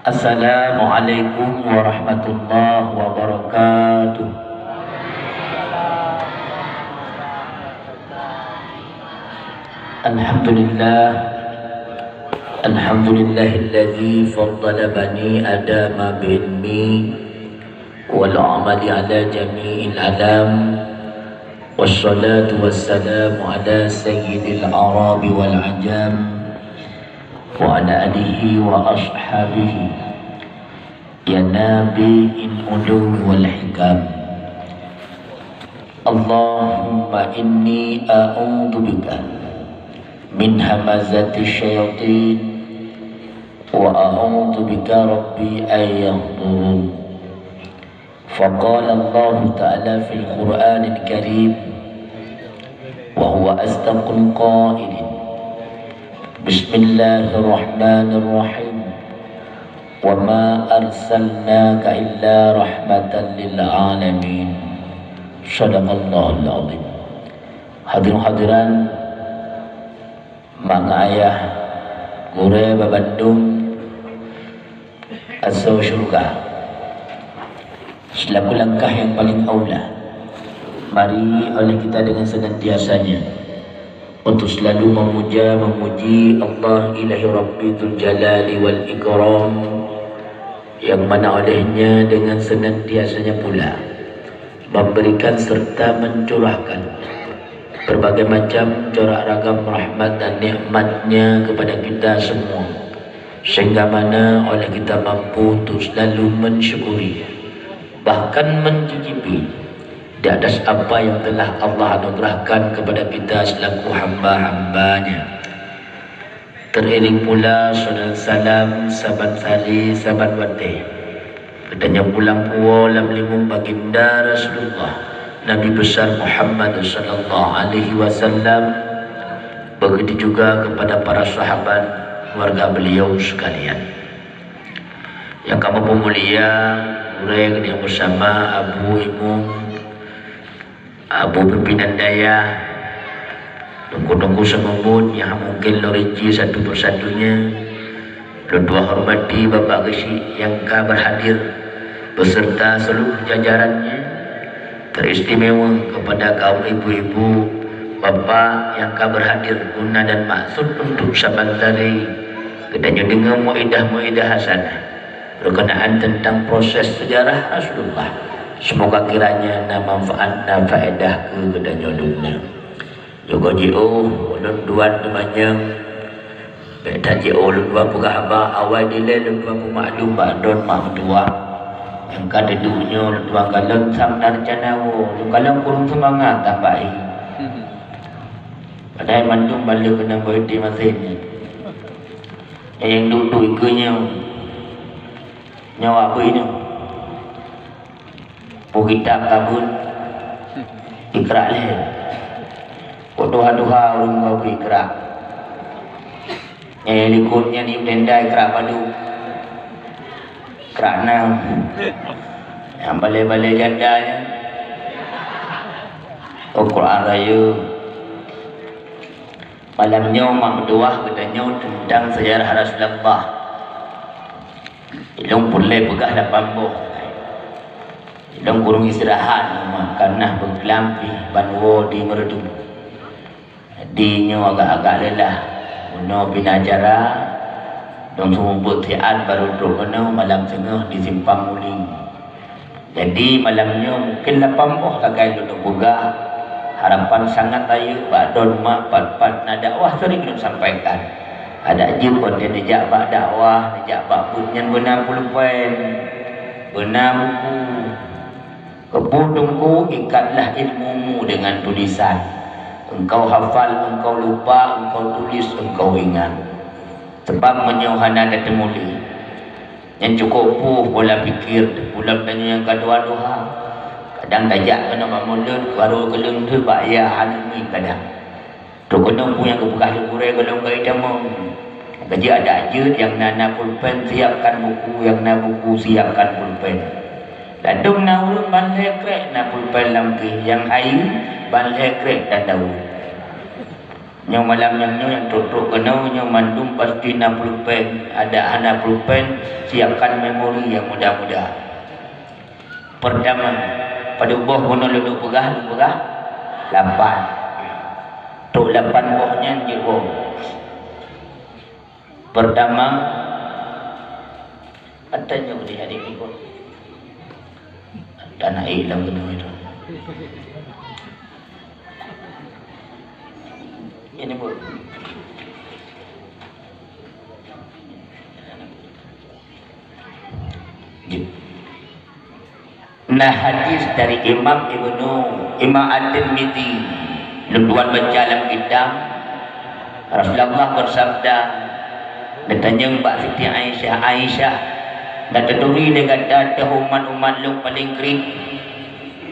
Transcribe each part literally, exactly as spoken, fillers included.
Assalamualaikum warahmatullahi wabarakatuh. Alhamdulillah. Alhamdulillahilladzi faddala bani Adama bi'ilmi wal amali ala jami'il alam. Wassalatu wassalamu ala sayyidil arabi wal ajam, wa ala alihi wa ashabihi ya nabi'il ulumi wal hikam. Allahumma inni a'udzubika min hamazati syayatin wa a'udzubika rabbi an yahdurun. Faqala Allahu Ta'ala fil Qur'anil Karim, wa huwa asdaqul qailin. Bismillahirrahmanirrahim. Wa ma arsalnaka illa rahmatan lil alamin. Shadaqallahul azim. Hadirin hadirat, mak ngon ayah, gurée babandum asoe syeuruga. Seulaku langkah nyang paleng aula, mari oleh kita dengan senantiasanya untuk selalu memuja, memuji Allah Ilahi Rabbi Dzul Jalali wal Ikram, yang mana olehnya dengan senantiasanya pula memberikan serta mencurahkan berbagai macam corak ragam rahmat dan nikmat-Nya kepada kita semua, sehingga mana oleh kita mampu untuk selalu mensyukuri, bahkan mencicipi di atas apa yang telah Allah anugerahkan kepada kita selaku hamba-hamba-Nya. Teuiring pula saleuet salam saban hari, saban watée geutanyoe pulang puwoe lam limong baginda Rasulullah, Nabi Besar Muhammad sallallahu alaihi wasallam, begitu juga kepada para sahabat keluarga beliau sekalian. Nyang kamoe peumulia, gurée geutanyoe beusama, Abu Imum, Abu Pimpinan Dayah, teungku-teungku seumeubeuet nyang mungken lôn rinci satu persatunya, lôn tuan hormati Bapak Geuchik nyang ka berhadir beserta seluruh jajarannya, teristimewa kepada kaum ibu-ibu, bapak nyang ka berhadir guna dan maksud untuk saban tadi geutanyoe deungoe muidah-muidah hasanah berkenaan tentang proses sejarah Rasulullah. Semoga kiranya na manfaat, na faedah keu geutanyoe dum na. Juga jiôh ulôn dua teumanyong, bék tajiôh ulôn dua peugah haba, awai dilée ulôn dua peumaklum bak droen mak meutuah. Nyang ka teuduek nyoe ulôn dua kalon sam na reuncana woe, lôn kalon kureueng seumangat tambah hi. Padahai mandum baleueh keunong beuti masen nyan. Nyang duek-duek ikeue nyoe, nyoe abui nyoe. Peue kitab kabeuet, ikra lé. Peue tuha-tuha ureuëng abui ikra. Nyang likot nyan di tenda ikra padub. Ikra nam. Nyang balée-balée janda nyan. Oh, Quran Rayeuk. Malam nyoe mak meutuah geutanyoe teuntang seujarah Rasulullah. Ilong peureulée peugah lapan boh. Ilong kureueng istirahat, maka na beuklam pih ban woe di Meureudu. Di nyoe agak-agak leulah. Bunoe bina acara, dong seumeubeuet siat barô trok keunoe malam singoh di Simpang Muling. Jadi, malam nyoe mungken lapan boh sagai lôn peugah. Harapan sangat rayeuk bak droen mak, pat-pat na dakwah sering lôn sampaikan. Adak jeuet watée neujak bak dakwah, neujak bak buet nyan beuna pulpen, beuna buku. Keupeue Teungku, ikatlah ilmumu dengan tulisan. Engkau hafal, engkau lupa, engkau tulis, engkau ingat. Sebab meunyoe hana tateumuléh, nyan cukôp puih pola pikir teuh. Ulôn tanyoe nyang ka tuha-tuha. Kadang tajak keunoe bak mulod, barô keuleung teuh bak yah hana miet kadang. Trok keunoe peue nyang geupeugah lé gurée gohlom geutamong. Ka jeuet adak jeuet, nyang na, na pulpen siapkan buku, nyang na buku siapkan pulpen. Ladôm na ureuëng ban lhée krék na pulpen lam kéh, nyang hayeue ban lhée krék dan daun. Nyoe malam nyang nyoe nyang trok-trok keunoe nyoe mandum pasti na pulpen, ada hana pulpen, siapkan memori yang muda-muda. Pertama, padub boh bunoe lôn peugah, lôn peugah? Lapan. Trok lapan boh nyan jeuet woe. Pertama, ata nyoe di adik ikut. Tanah ilmu tu. Ini pun. Na hadis dari Imam Ibnu, Imam At-Tirmidzi, lôn tuan baca lam kitab, Rasulullah bersabda, geutanyong bak Siti Aisyah, "Aisyah, na taturi lé gata teuh umat-umat lôn paleng kriet?"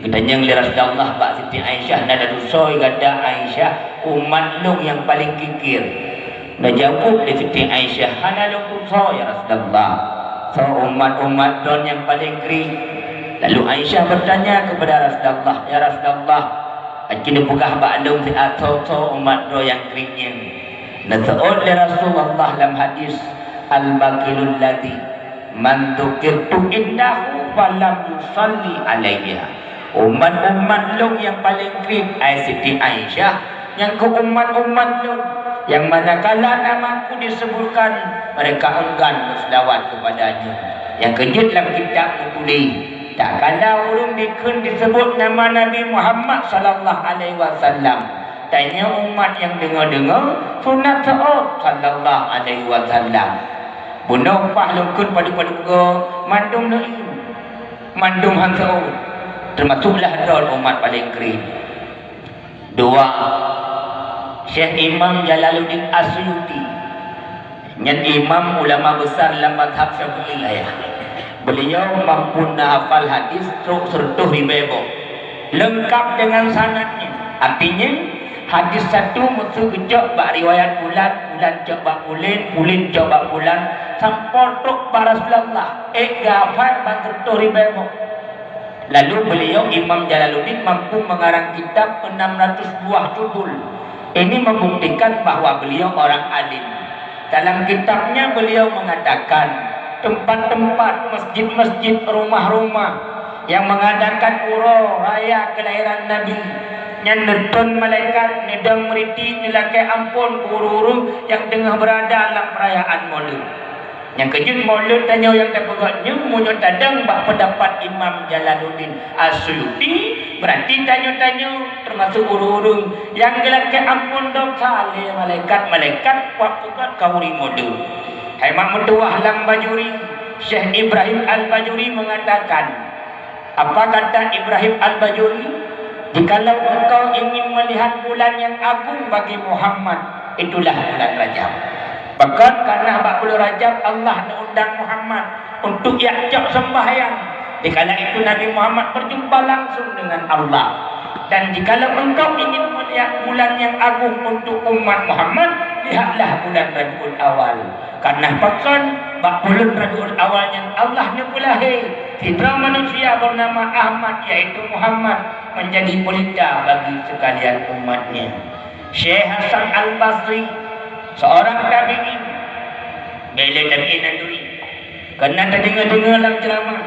Geutanyong lé Rasulullah bak Siti Aisyah, "Na tatusoe gata Aisyah, umat lôn nyang paleng kikir?" Neujaweueb lé Siti Aisyah, "Hana lôn tusoe, ya Rasulullah. Soe umat-umat droe nyang paleng kriet?" Lalu Aisyah bertanya kepada Rasulullah, "Ya Rasulullah, aci neupeugah bak lôn siat soe-soe umat droe nyang kriet nyan?" Neuseuôt lé Rasulullah lam hadis, "Al-bakhilul ladzi man dzukirtu indahu falam yusalli alayya." Umat-umat lôn nyang paleng kriet, hai Siti Aisyah, nyang keu umat-umat lôn, nyang manakala namaku disebutkan, mereka enggan berselawat kepadanya. Nyang keujeuet lam kitab meutuléh, tatkala ureuëng dikheun disebut nama Nabi Muhammad sallallahu alaihi wasallam, tanyoe umat nyang deungoe-deungoe sunat seuôt sallallahu alaihi wasallam. Bunoe paih lôn kheun padub-padub goe, mandum neuieng, mandum han seuôt, teumasuklah droe umat paleng kriet. Dua, Syekh Imam Jalaluddin As-Suyuti. Nyan imam ulama besar lam mazhab Syafi'iyah. Beliau mampu na hafal hadis trok seratus ribée boh, lengkap dengan sanadnya. Artinya, hadis satu meusu geucok bak riwayat pulan, pulan cok bak pulen, pulen cok bak pulan, sampoe trok bak Rasulullah. Ék geuhafal ban seratus ribée boh. Lalu beliau Imam Jalaluddin mampu mengarang kitab enam ratus buah judul. Ini membuktikan bahwa beliau orang alim. Dalam kitabnya beliau mengatakan, tempat-tempat, masjid-masjid, rumah-rumah yang mengadakan uroe raya kelahiran Nabi, nyan neuton malaikat, neudong meuriti, neulakée amphon keu ureuëng-ureuëng nyang teungoh beurada lam peurayaan Maulud. Nyang keujeuet Maulud tanyoe nyang tapeugét nyoe, meunyoe tadong bak peundapat Imam Jalaluddin As-Suyuti, beurati tanyoe-tanyoe teumasuk ureuëng-ureuëng nyang geulakée amphon desya lé malaikat-malaikat bak peugét khauri Maulud. Hai mak meutuwah lam Bajuri, Syekh Ibrahim Al-Bajuri meungatakan, Apa kata Ibrahim Al-Bajuri? Jikalau engkau ingin melihat bulan yang agung bagi Muhammad, itulah bulan Rajab. Pakon? Karena bak bulan Rajab Allah neuundang Muhammad untuk jak cok sembahyang. Dikala itu Nabi Muhammad berjumpa langsung dengan Allah. Dan jikalau engkau ingin melihat bulan yang agung untuk umat Muhammad, lihatlah bulan Rabiul Awal. Karena pakon? Bak buleuen Rabiul Awal nyan Allah neupeulahé sidroe manusia bernama Ahmad, yaitu Muhammad, menjadi pelita bagi sekalian umatnya. Syekh Hasan Al-Basri, seorang tabi'in, bèk lé tabi'in nan turi, keunan tadeungoe-deungoe lam ceuramah,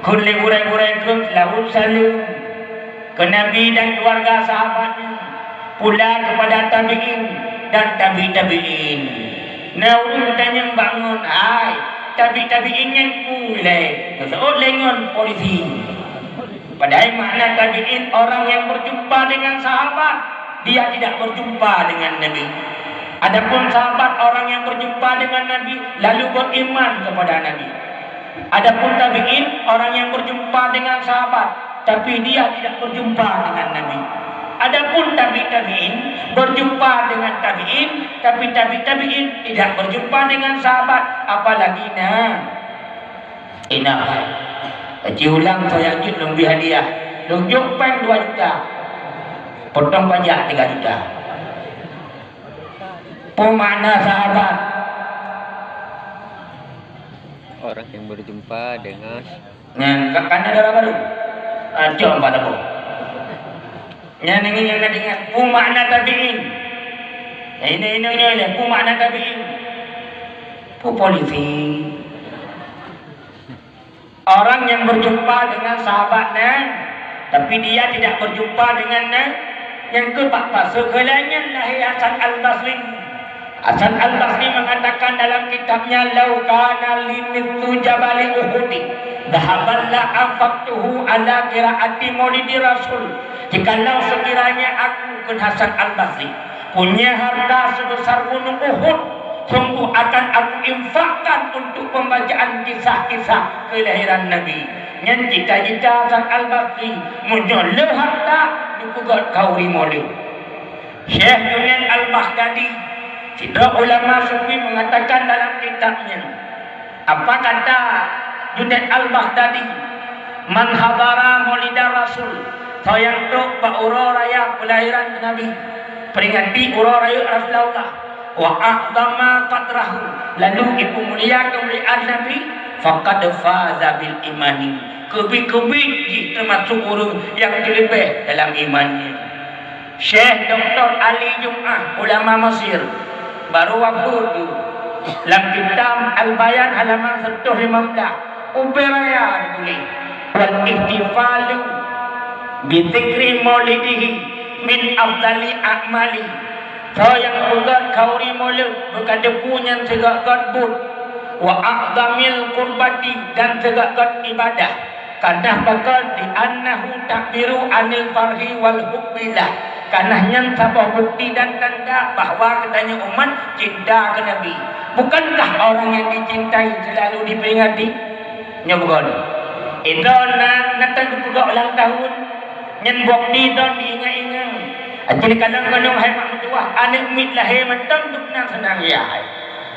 kheun lé gurèe-gurèe kheun seulaweuet saleuem keu Nabi dan keluarga sahabatnya, pula kepada tabi'in dan tabi' tabi'in. Na ureueng geutanyong bak ngon, "Hai, tabi' tabi'in nyan peue lé? Geuseuôt lé ngon polisi." Padahai makna tabi'in orang yang berjumpa dengan sahabat, dia tidak berjumpa dengan Nabi. Adapun sahabat orang yang berjumpa dengan Nabi lalu beriman kepada Nabi. Adapun tabi'in, orang yang berjumpa dengan sahabat, tapi dia tidak berjumpa dengan Nabi. Adapun tabi' tabi'in, berjumpa dengan tabi'in, tapi tabi' tabi'in tidak berjumpa dengan sahabat, apalagi na. Inah. Taci ulang soe nyang jeuet lôn bri hadiah. Lôn jok péng dua juta. Potong pajak tiga juta. Peue makna sahabat? Orang yang berjumpa dengan Nyan, ka, ka na dara baru. Ah, cok bak dapur. Nyan, nyan, nyan, nyan, nyan. Peue makna tabi'in? Inong-inong nyoe lé, peue makna tabi'in? Peue polisi? Orang yang berjumpa dengan sahabat nyan, tapi dia tidak berjumpa dengan nyan, nyang keu bak pasoe keulanyan lahé Hasan Al-Basri. Hasan Al-Basri mengatakan dalam kitabnya, "Lau kana li mithlu jabali Uhud, dhahaban la anfaqtuhu ala qiraati maulidi Rasul." Jikalau sekiranya aku, kheun Hasan Al-Basri, punya harta sebesar gunung Uhud, sungguh akan aku infakkan untuk pembacaan kisah-kisah kelahiran Nabi. Nyan cita-cita Hasan Al-Basri, meunyoe le harta, dipeugöt khauri maulid. Syekh Junaid Al-Baghdadi, sidroe ulama sufi, mengatakan dalam kitabnya, apa kata Junaid Al-Baghdadi, "Man hadara maulida Rasul," soe nyang trok bak uroe raya peulahiran Nabi, peringati uroe rayeuk Rasulullah, "wa a'zama qadrahu," lalu ipeumulia keumuliaan Nabi, "faqad faza bil imani," keubiet-keubiet jih teumasuk ureuëng nyang teuleubeh dalam iman nyan. Syekh Doktor Ali Jum'ah, ulama Mesir, baru wafeuet geuh. Lam kitab Al-Bayan halaman seratus lima belas, ubé raya dituléh, "Wal ihtifalu bi dzikri maulidihi min afdali a'mali." Soe nyang peugöt khauri maulud beukateupeu nyan sigoe-goe buet, "wa a'zamil qurbati," dan sigoe-goe ibadah. Karena pakon? "Li'annahu takbiru anil farhi wal hubbillah." Karena nyan saboh bukti dan tanda bahwa geutanyoe umat cinta keu Nabi. Bukankah orang yang dicintai selalu diperingati? Nyoe bukan. Itu na, na teupeugah ulang tahun. Nyan bukti dan diingat-ingat. Jadi kadang-kadang hai mak meutuah, aneuk miet lahé mantong dum na seunang ya.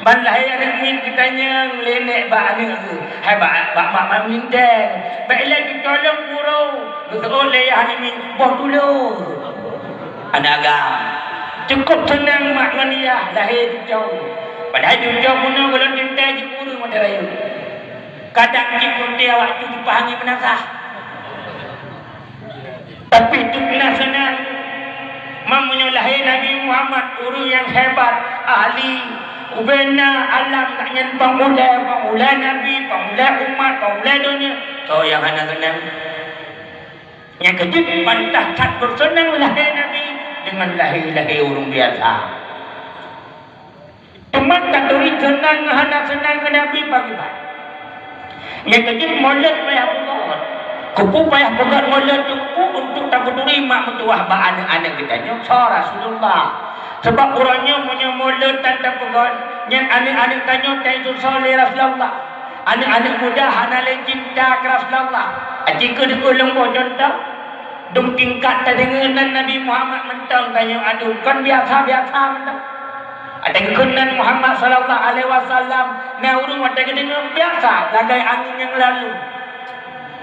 Ban lahé aneuk miet geutanyong lé nèk bak aneuk geuh, hai bak, bak mak, mak minteng. Bak ilèe geucolong guru, geuseuôt lé yah aneuk miet, boh tulô. Aneuk agam. Cukup seunang mak ngon yah lahé cuco. Padahai cuco bunoe gohlom teuntèe jikureueng watèe rayeuk. Kadang jih peuntèe awak tu jipahami meunasah. Tapi dum na seunang, meunyoe lahé Nabi Muhammad, ureuëng nyang hebat, ahli, ubena alam, nyan pangulèe, pangulèe Nabi, pangulèe umat, pangulèe donya, soe nyang hana seunang? Nyang keujeuet bantah that beuseunang lahé Nabi deungon lahé-lahé ureuëng biasa. Teuma taturi seunang ngon hana seunang keu Nabi pakriban. Nyang keujeuet mulod payah peugöt. Keupeue payah peugöt mulod teungku? Untuk tapeuturi mak meutuwah bak aneuk-aneuk geutanyoe soe Rasulullah. Sabab uroe nyoe meunyoe mulod tan tapeugöt, nyan aneuk-aneuk tanyoe tan jiseuleusoe lé Rasulullah. Aneuk-aneuk muda hana lé cinta keu Rasulullah. Aci keu deuh lôn boh cuntoh. Dum tingkat tadeungoe nan Nabi Muhammad mantong tanyoe adum, kon biasa-biasa mantong. Watèe geukheun nan Muhammad sallallahu alaihi wasallam, na ureuëng watèe geudeungoe biasa lagèe angén nyang lalu.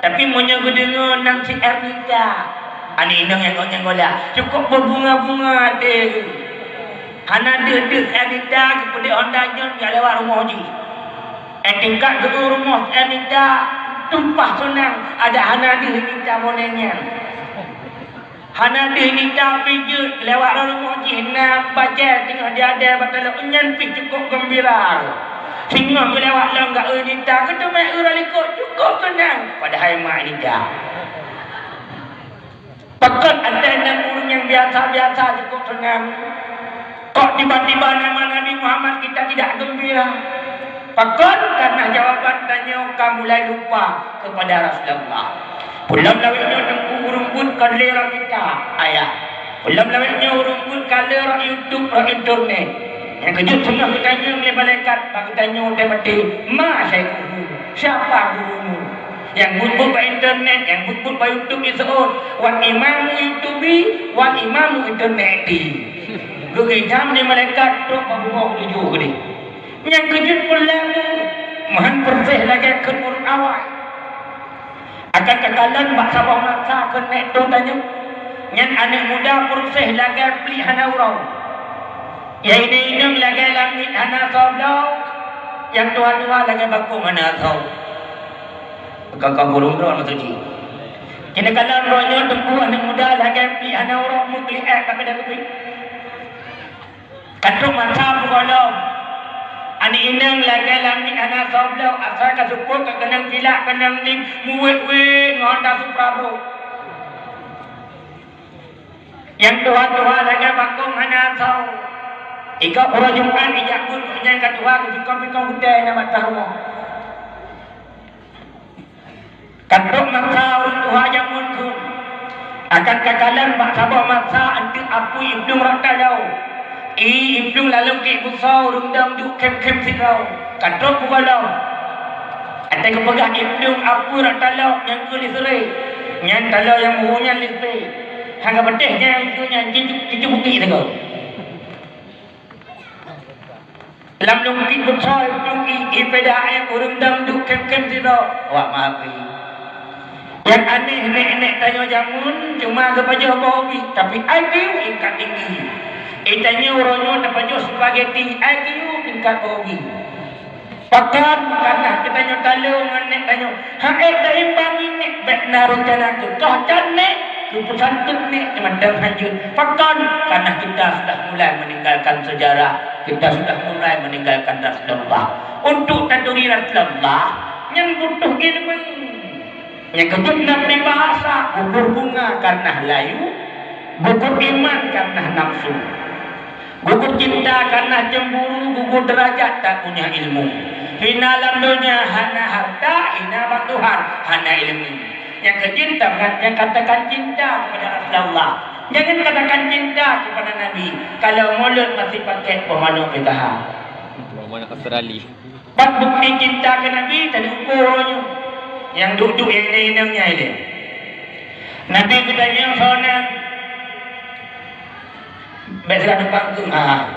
Tapi meunyoe geudeungoe nan si Ernita, aneuk inong nyang gok nyang gola, cukôp beubunga-bunga até geuh. Hana deuh-deuh Ernita geupeudeuh honda nyan jak lewat rumoh jih. Eh, tingkat geupeue rumoh, eh, mita tumpah seunang, adak hana deuh mita boneng nyan. Hana deuh mita pih jeuet, lewat rumoh jih na bajèe teungoh diadèe bak taloe, nyan pih cukôp geumbira. Singoh geulewat lom gak eu mita, geuteumé eu likot, cukôp seunang, padahai mak mita. Pakon até nan ureuëng nyang biasa-biasa cukôp seunang, kok tiba-tiba nama Nabi Muhammad kita tidak gembira? Pakon? Karena jawaban tanyoe ka mulai lupa kepada Rasulullah. Peulom lawét nyoe teungku ureuëng buet kon lé rot kita, ayah. Peulom lawét nyoe ureuëng buet ka lé rot YouTube, rot internet. Nyang keujeuet seungoh geutanyong lé malaikat bak geutanyoe watèe maté, "Ma syaikhuhu?" Siapa gurumu? Nyang buet-buet bak internet, nyang buet-buet bak YouTube jiseuôt, "Wal imamu YouTube, wal imamu internet." Geugijam lé malaikat trok bak bumoe keutujôh keudéh. Nyang keujeuet peuleueh meuhan peureuseh lagèe kheun ureuëng awai. Akan takalon bak saboh masa kheun nèk tueng tanyoe. Nyan aneuk muda peureuseh lagèe pliek hana uroe. Nyang inong-inong lagèe lamiet hana soe bloe, nyang tuha-tuha lagèe bakong hana asoe. Ka-ka burông droe maksud jih. Keuneuk kalon droe nyoe teungku aneuk muda lagèe pliek hana uroe meukliek ka meudan leubeh. Ka trok masa peugohlom. Aneuk inong lagèe langèt hana soe bloe, asai ka seupôt ka keunong cilak keunong lim, muwét-wét ngon da suprabot. Nyang tuha-tuha lagèe bakong hana asoe. Ika uroe Jumat ijak buet, nyang ka tuha geupikong-pikong gutèe na bak rumoh. Ka trok masa ureueng tuha jameun kheun. Akan ka kalon bak saboh masa eunteuk apui iplueng rot taloe. Ie iplueng lalong kèk beusoe, ureueng dong duek khém-khém sidroe. Ka trok peugohlom. Watèe geupeugah iplueng apui rot taloe nyang keu lé seureh. Nyan taloe nyang muhu nyan lé seureh. Hana patéh nyan iplueng nyan jijok-jijok bukit sagoe. Lam lungkit beusoe iplueng ie, ie peudah ék ureueng dong duek khém-khém sidroe. Awak mahapi. Nyang aneh nèk-nèk tanyoe jameun cuma geupajoh boh ubi, tapi I Q tingkat tinggi. Ie tanyoe uroe nyoe tapajoh spageti, I Q tingkat boh ubi. Pakon? Kareuna geutanyoe taloe ngon nèk tanyoe. Han ék taimbang ngon nèk, bèk na reuncana keu toh can nèk, keu peusanteut nèk, teuma dang hanjeuet. Pakon? Kareuna kita sudah mulai meninggalkan sejarah, kita sudah mulai meninggalkan Rasulullah. Untuk taturi Rasulullah, nyan butuh ilmu. Nyang keujeuet na peribahasa, gugur bunga kareuna layu, gugur iman kareuna nafsu. Gugur cinta kareuna cemburu, gugur derajat tak punya ilmu. Hina lam donya hana harta, hina bak Tuhan hana ilmu. Nyang keujeuet tamat nyang katakan cinta kepada Rasulullah. Jangan katakan cinta kepada Nabi kalau mulod masih pakai boh manok P K H. Boh manok Australia. Pat bukti cinta keu Nabi, tadi ukur nyoe. Nyang duek-duek nyang inong-inong nyan ilèe. Nabi geutanyong soe nan? Bèk sira teupang keu, ha.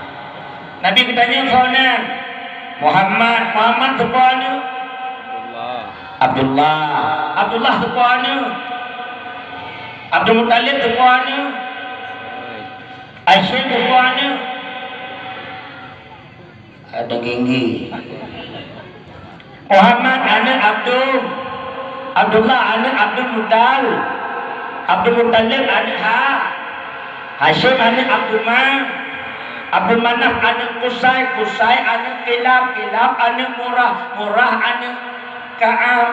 Nabi geutanyong soe nan? Muhammad. Muhammad soe po aneuk? Abdullah. Abdullah. Abdullah soe po aneuk? Abdul Muttalib soe po aneuk? Hashim soe po aneuk? Ada genggi. Muhammad aneuk Abdul, Abdullah aneuk Abdul Muttalib, Abdul Muttalib aneuk Ha, Hashim aneuk Abdul Ma, Abdul Manaf aneuk Qusay, Qusay aneuk Kilab, Kilab aneuk Murrah, Murrah aneuk Ka'ab.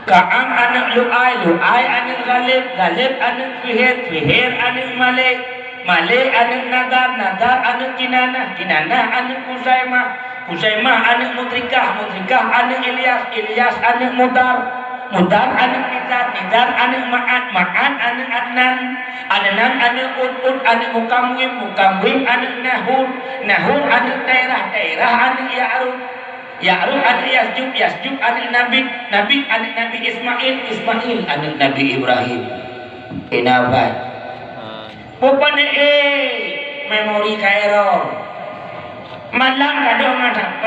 Ka'ab aneuk Lu'ai, Lu'ai aneuk Ghalib, Ghalib aneuk Fihir, Fihir aneuk Malik, Malik aneuk Nadar, Nadar aneuk Kinanah, Kinanah aneuk Khuzaimah, Khuzaimah aneuk Mudrikah, Mudrikah aneuk Ilyas, Ilyas aneuk Mudar, Mudar aneuk Nizar, Nizar aneuk Ma'ad, Ma'ad aneuk Adnan, Adnan aneuk Ud, Ud aneuk Mukamwim, Mukamwim aneuk Nahur, Nahur aneuk Tairah, Tairah aneuk Ya'rub. Ya'rub aneuk Yasjub, Yasjub aneuk Nabit, Nabit aneuk Nabi Ismail, Ismail aneuk Nabi Ibrahim. Kena ubat. Bukan eh, memori ka error. Malam gadoh ngon H P.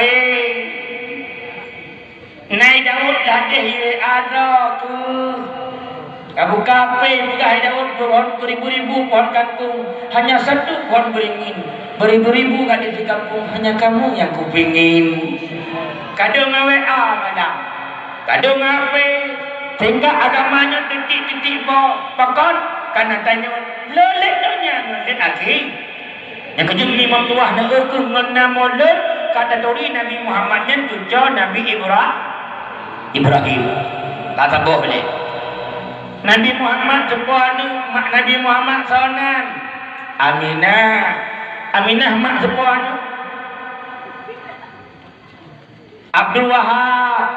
Nai Daud ladeh W A droe keuh. Ka buka H P, peugah hai Daud, pohon beribu-ribu pohon kangkung, hanya satu pohon beringin. Beribu-ribu gadis di kampung, hanya kamu yang kupingin. Kadang ngon W A malam, kadang ngon H P, sehingga agama nyoe titik-titik boh. Pakon? Karena tanyoe leulet donya ngon leulet akhé. Nyang keujeuet Imam Tuah neueu keuh ngon namoe lôn, ka taturi Nabi Muhammad nyan cuco Nabi Ibra-, Ibrahim. Ka saboh lé. Nabi Muhammad soe po aneuk, mak Nabi Muhammad soe nan? Aminah. Aminah mak soe po aneuk? Abdul Wahab.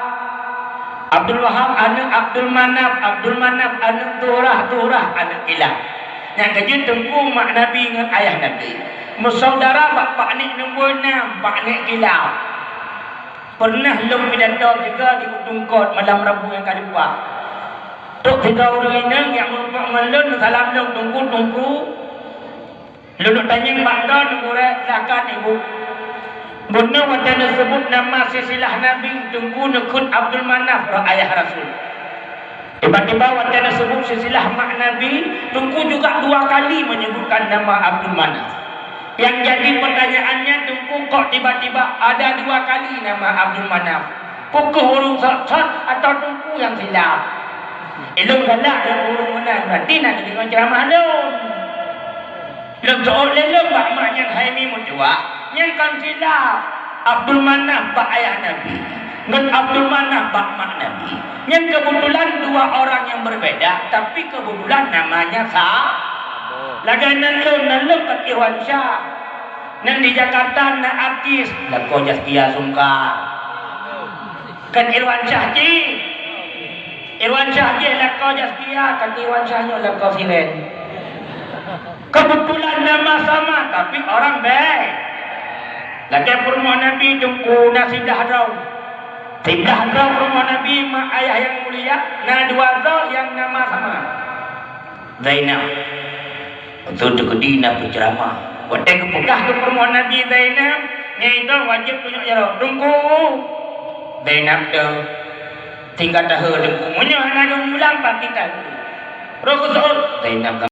Abdul Wahab aneuk Abdul Manaf, Abdul Manaf aneuk Zuhrah, Zuhrah aneuk Kilab. Nyang keujeuet teungku mak Nabi ngon ayah Nabi. Meusaudara bak pak nek nombor nam, pak nek Kilab. Peureunah lôn pidato sigoe di Utông Kot malam Rabu nyang ka leupah. Trok sidroe ureueng inong nyang meurumpok ngon lôn, salam lôn, "Teungku, Teungku." Lôn tanyong bak droe, neugurèe, "Silahkan, Ibu." Bunoe watèe neuseubut nama silsilah Nabi, Teungku neukheun Abdul Manaf, roh ayah Rasul. Tiba-tiba watèe neuseubut silsilah mak Nabi, Teungku juga dua kali menyebutkan nama Abdul Manaf. Yang jadi pertanyaannya, Teungku kok tiba-tiba ada dua kali nama Abdul Manaf? Peu kheueh ureueng sot-sot atau Teungku nyang silap? Ilôn galak deungon ureueng meunan, berarti na geudeungoe ceuramah lôn. Lôn seuôt lé lôn bak mak nyan hai mi meutuah, nyan kon silap. Abdul Manaf bak ayah Nabi, ngon Abdul Manaf bak mak Nabi. Nyan kebetulan dua orang yang berbeda, tapi kebetulan namanya sa-, lagèe nan lôn, nan lôn kon Irwan Syah. Nan di Jakarta na artis, lakoe Zaskia Sungkar. Kon Irwan Syah jih. Irwan Syah jih lakoe Zaskia, tapi Irwan Syah nyoe lakoe Siren. Kebetulan nama sama, tapi orang beda. Lagèe peurumoh Nabi Teungku na siblah droe. Siblah droe peurumoh Nabi, mak ayah yang mulia, na dua droe yang nama sama. Zainab. Beutôi teukeudi na peuceuramah. Watèe geupeugah keu peurumoh Nabi Zainab, nyan droe wajéb tunyok jaroe, "Teungku." Zainab teuh. Tinggai tahe Teungku. Meunyoe hana geumulang, pasti tahe. Roh geuseuôt, Zainab